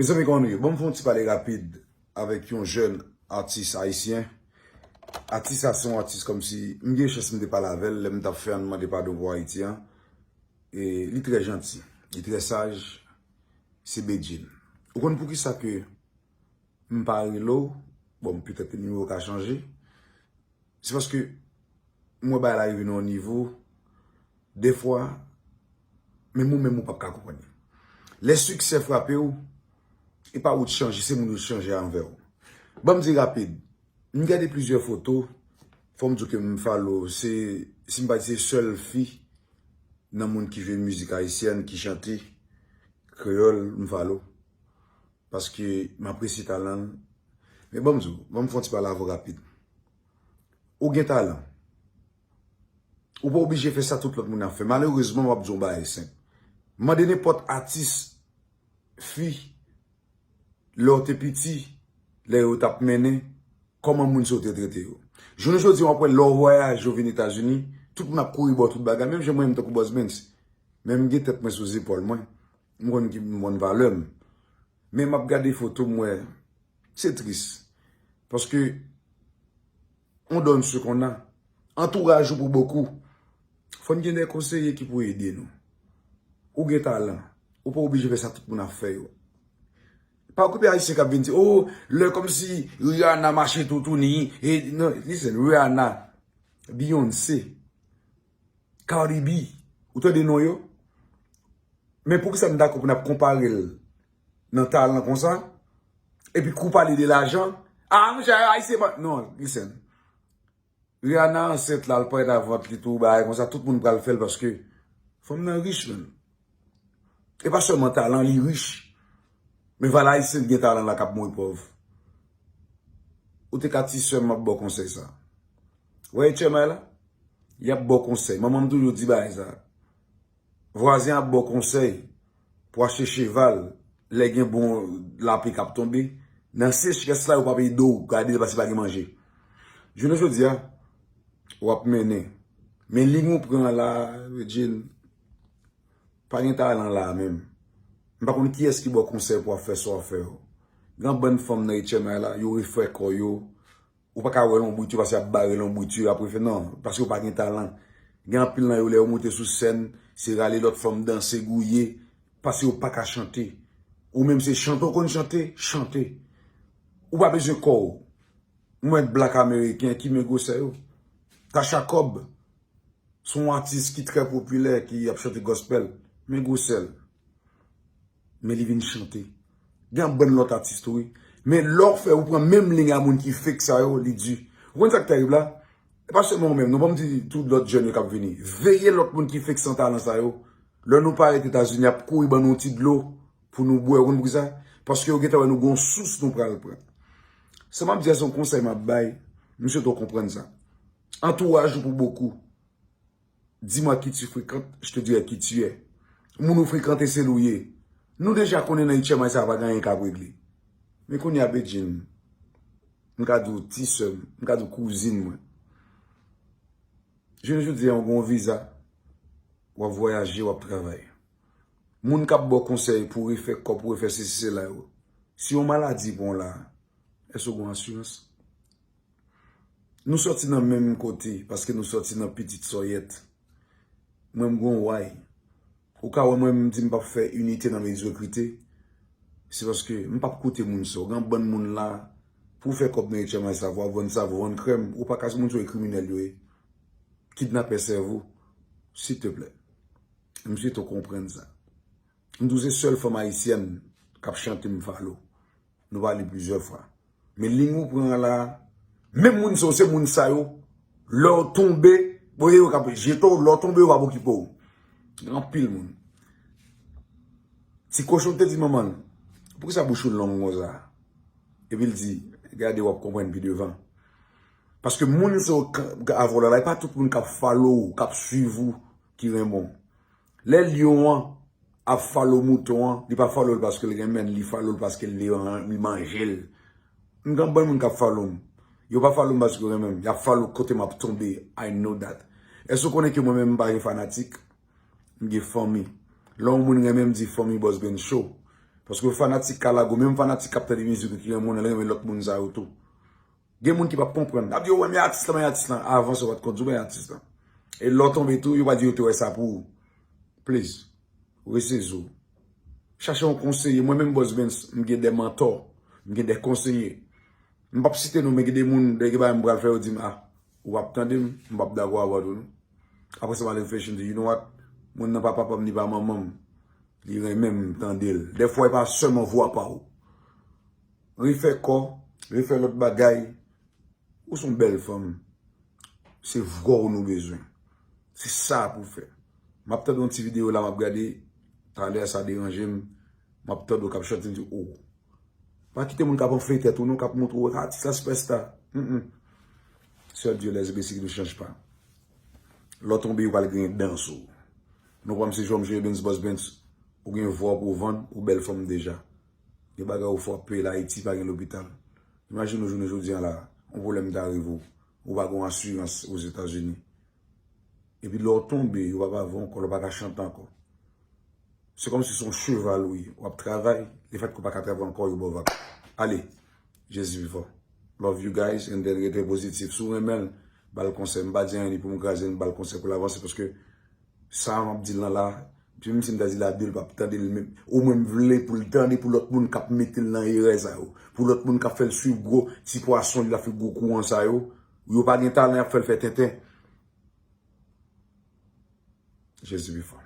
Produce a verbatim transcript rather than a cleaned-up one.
Mezanmi, kòman nou ye? Bon, m fè yon ti pale rapid avèk yon jèn atis ayisyen. Atis sa se yon atis kòmsi m gen chans m te pale avè l lè m t ap fè Ann mande padon pou Ayiti an. E li trè janti, li trè saj, se Bedjine. Ou konn poukisa ke m pa rele w? Bon, petèt nimewo ka chanje. Se paske m wè bagay la rive nan yon nivo, defwa, menm ou menm ou p ap ka konprann li. Lè siksè frape w, e pa ou t chanje, se moun yo t chanje anvè w. Ban m di rapid, m gade plizyè foto, fò m di w ke m follow, se, si m pa di se sèl fi nan moun ki jwe mizik ayisyèn, ki chante kreyòl, m follow. Paske m apresye talan l. Men ban m di w, ban m fè yon ti pale avè w rapid. Ou gen talan. Ou pa oblije fè sa tout lòt moun ap fè. Malerezman, m ap di w yon bagay senp. Mande nenpòt atis fi, lè w te piti, lè yo t ap mennen, kòman moun sa yo te trete yo. Jounen jodi a, w ap wè lè w vwayaje, w vin Etazini, tout moun ap kouri ba w tout bagay, menm jan mwen menm tankou Boss Benz. Men m gen tèt mwen sou zepòl mwen. M konn ki, m konn valè m. Men m ap gade foto m wè, se tris. Paske, on donne ce qu'on a. Antouraj ou pou bokou. Fò n gen de konseye ki pou ede nou. Ou gen talan. Ou pa oblije fè sa tout moun ap fè yo. Pa okipe ayisyen k ap vin di, oh, lè kòmsi Rihanna mache toutouni. E, non, listen, Rihanna, Beyoncé, Cardi B, ou tande non yo? Men poukisa n dakò pou n ap konpare l nan talan konsa? Epi kou pale de lajan, ah, monchè, ayisyen pa, non, listen. Rihanna ansent la, l parèt avant li tou, bagay konsa, tout moun pral fè l paske fanm nan rich, menm. E pa sèlman talan, li rich. Men valè ayisyen gen talan la k ap mouri pòv. Ou te ka ti sè m ap ba w konsèy sa. Wè H M I la? Y ap ba w konsèy. Manman m toujou di bagay sa. Vwazen ap ba w konsèy pou achte cheval lè gen bon lapli k ap tonbe. Nan sechrès la, yo p ap ede w gade l paske pa gen manje. Jounen jodi a, w ap mennen. Men liy ou pran la, Bedjine, pa gen talan la menm. M pa konn kiyès ki ba w konsèy pou w ap fè sa w ap fè yo. Gen yon bann fanm nan H M I la, yo refè kò yo. Ou pa ka wè lonbrit yo paske y ap bare lonbrit yo, y ap refè, non, paske yo pa gen talan. Gen anpil nan yo, lè yo moute sou sèn, se rale lòt fanm danse, gouye, paske yo pa ka chante. Ou menm se chante, ou konn chante, chante. Ou pa bezwen kò w. Mwen Black American, ki men gwosè yo. Tasha Cobb, se yon atis ki trè popilè, ki ap chante gospel. Men gwosè l. Men li vin chante. Gen yon bann lòt atis tou, wi. Men lè w fè, ou pran menm liy a moun ki fake sa yo, li di. Ou konn sa k terib la? E pa sèlman ou menm, non, ban m di tout lòt jèn yo k ap vini. Veye lòt moun ki fake san talan sa yo. Lè nou parèt Etazini, y ap kouri ban nou yon ti dlo pou nou bwè. Ou konn poukisa? Paske yo gentan wè nou gen yon sous nou pral pran. Sa m ap di a, se yon konsèy m ap bay. M swete w konprann sa. Antouraj ou pou bokou. Dis-moi qui tu fréquentes, je te dirai qui tu es. Moun ou frekante, se li w ye. Nou deja konnen nan H M I sa pa gen anyen k ap regle. Men kounye a, Bedjine, m ka di w ti sè m, m ka di w kouzin mwen. Jounen jodi a, w gen yon viza, w ap vwayaje, w ap travay. Moun k ap ba w konsèy pou w refè kò, pou w refè sesi, sela yo. Si yon maladi pran w la, èske w gen asirans? Nou sòti nan menm kote, paske nou sòti nan pitit sòyèt. Mwen, m gen yon way. Ou ka wè mwen, m di m p ap fè inite nan medyokrite. Se paske m p ap koute moun sa yo. Gen yon bann moun la, pou w fè kòb nan H M I sa, w ap vann savon, vann krèm, ou pa ka, se moun sa yo e kriminèl yo ye. Kidnapè sèvo, silteplè. M swete w konprann sa. M di w se sèl fanm ayisyèn k ap chante m follow. Nou pale plizyè fwa. Men liy ou pran la, menm moun sa yo, se moun sa yo, lè w tonbe, bon, e yo k ap jete w, lè w tonbe, yo p ap okipe w. Gen anpil moun. Ti kochon te di manman l, poukisa bouch ou long konsa? Epi l di, gade, w ap konprann pi devan. Paske moun sa yo k-, avè w la, e pa tout moun k ap follow ou, k ap swiv ou, ki renmen w. Lè lyon an ap follow mouton an, li pa follow l paske l renmen l, li follow l paske l vle man-, li manje l. M gen bann moun k ap follow m. Yo pa follow m paske yo renmen m. Y ap follow kote m ap tonbe. I know that. Èske w konnen ke mwen menm m pa gen fanatik? M gen fanmi. Lè yon moun renmen m, di fanmi Boss Ben Show. Paske fanatik Kalago, menm fanatik k ap tande mizik ou ki renmen w, l renmen lòt moun sa yo tou. Gen moun ki p ap konprann. L ap di, "Ou renmen atis lan, men atis lan." Avan sa, w pa t konn di w renmen atis lan. E lè w tonbe tou, yo pral di yo te wè sa pou ou. Please, resezi w. Chache yon konseye. Mwen menm, Boss Benz, m gen de mantò, m gen de konseye. M p ap site non, men gen de moun, de gen bagay m pral fè, yo di m, "Ah, ou p ap tande m, m p ap dakò avè w tou, non." Apre sa, m al reflechi, m di, "You know what? Moun nan pa papa m, ni pa manman m. Li renmen m tande l." Dèfwa, e pa sèlman vwa pa w. Refè kò, refè lòt bagay. Ou se yon bèl fanm. Se vwa w nou bezwen. Se sa pou w fè. M ap tande yon ti videyo la, m ap gade. Talè sa deranje m. M ap tande w k ap chante, m di, "Oh." Pa kite moun k ap anfle tèt ou non, k ap montre w atis la sipèsta. Mm, mm. Seul Dieu les imbéciles ne change pas. Lè w tonbe, yo pral griyen dan sou ou. Nou pa m se Jòm Jere Benz, Boss Benz. Ou gen vwa pou w vann, ou bèl fanm deja. Gen bagay ou frape la, Ayiti pa gen lopital. Imajine w jounen jodi a la, yon pwoblèm ta rive w, ou pa gen asirans Ozetazini. Epi lè w tonbe, yo pa ba vwa ankò, lè w pa ka chante ankò. Se kòmsi se yon cheval ou ye. W ap travay, lefètke w pa ka travay ankò, yo ba w vag. Ale, Jezi pi fò. Love you guys, and then rete pozitif. Si w renmen l, ba l konsèy. M pa di anyen li pou m kraze l, m ba l konsèy pou l avanse, paske sa m ap di l lan la, menm si m ta di l a de, l p ap tande l menm. Ou menm vle pou l tande pou lòt moun k ap mete l nan erè sa yo. Pou lòt moun k ap fè l swiv gwo ti pwason, li ap fè gwo kouran sa yo. Yo pa gen talan, y ap fè l fè tenten. Jezi pi fò.